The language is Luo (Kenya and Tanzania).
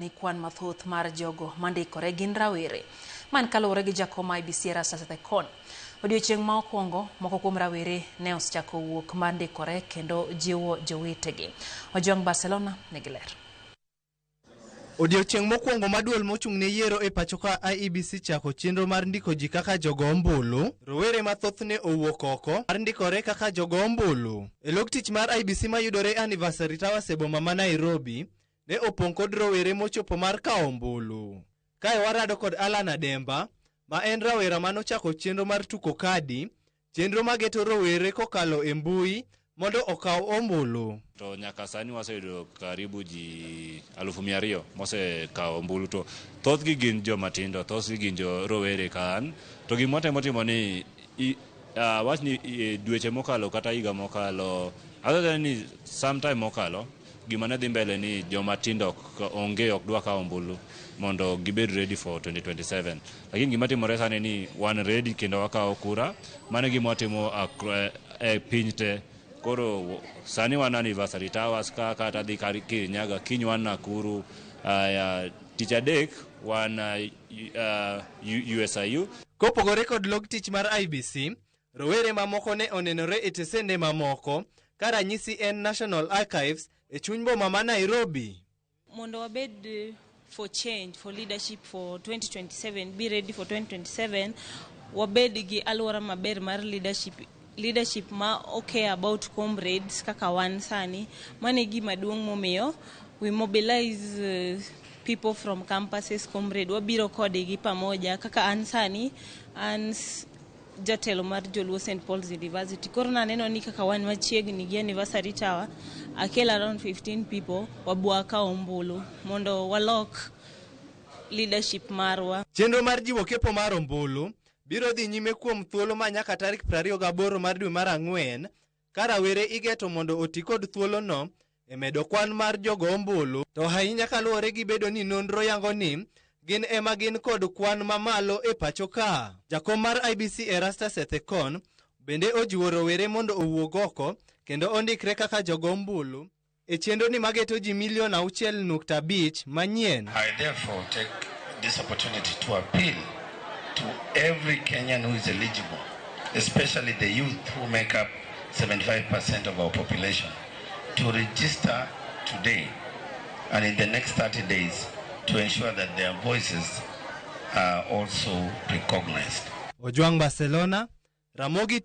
Ni kwan mathoth mar jogo mandikore gin rawere. Man kaluwore gi jakom IEBC Erastus Ethekon. Odiochieng' ma okwongo, moko kuom rawere ne osechako wuok mar ndikore kendo jiwo jowetegi. Ojwang Barcelona nigi ler. Odiochieng' mokwongo ma duol mochung' ne yiero e pacho ka IEBC chako chenro mar ndiko ji kaka jogo ombulu, rowere mathoth ne owuok oko mar ndikore kaka jogo ombulu. E log tich mar IEBC mayudore Anniversary Towers e boma ma Nairobi, ne opong' kod rowere mochopo mar kawo ombulu. Kae warado kod Alan Ademba, ma en rawera manochako chenro mar tuko kadi, chenro mageto rowere kokalo e mbui mondo okaw ombulu. To nyaka sani waseyudo karibu ji 200,000 mosekawo ombulu, to thothgi gin joma tindo, thothgi gin jo rowere ka an. To gima watemo timo ni wach ni dweche mokalo kata higa mokalo, other than ni sometime mokalo, gima ne dhi mbele ni joma tindo onge ok dwa kawo ombulu mondo gibed ready for 2027. Lakini gima timore sani ni wan ready kendo wakawo kura. Mano e gima watimo e piny te. Koro sani wan Anniversary Towers ka, kata dhi Kirinyaga, kiny wan Nakuru, tich adek wan USIU. Kopogore kod log tich mar IEBC, rowere mamoko ne onenore e tesende mamoko, ka ranyisi en National Archives e chuny boma ma Nairobi. Mondo wabed for change, for leadership for 2027, be ready for 2027, wabed gi alwora maber mar leadership, leadership ma okay about comrades kaka wan sani. Mano e gima duong' momiyo we mobilize people from campuses, comrade, wabiro kodgi pamoja. Kaka an sani, an jatelo mar Joluo St. Paul's University. Koro naneno ni kaka wan machiegni gi Anniversary Tower, akel around 15 people, wabwa kawo ombulu mondo walok leadership marwa. Chenro mar jiwo kepo mar ombulu biro dhi nyime kuom thuolo ma nyaka tarik 28 mar dwe mar ang'wen, ka rawere igeto mondo oti kod thuolono e medo kwan mar jogo ombulu, to ahinya kaluwore gi bedo ni nonro yango ni gin ema gin kod kwan mamalo e pacho ka. Jakom mar IEBC Erastus Ethekon bende ojiwo rowere mondo owuog oko kendo ondikre kaka jogo ombulu e chenro ni mageto ji milion 6.5 manyien. I therefore take this opportunity to appeal to every Kenyan who is eligible, especially the youth who make up 75% of our population, to register today and in the next 30 days to ensure that their voices are also recognized. Ojwang Barcelona, Ramogi TV.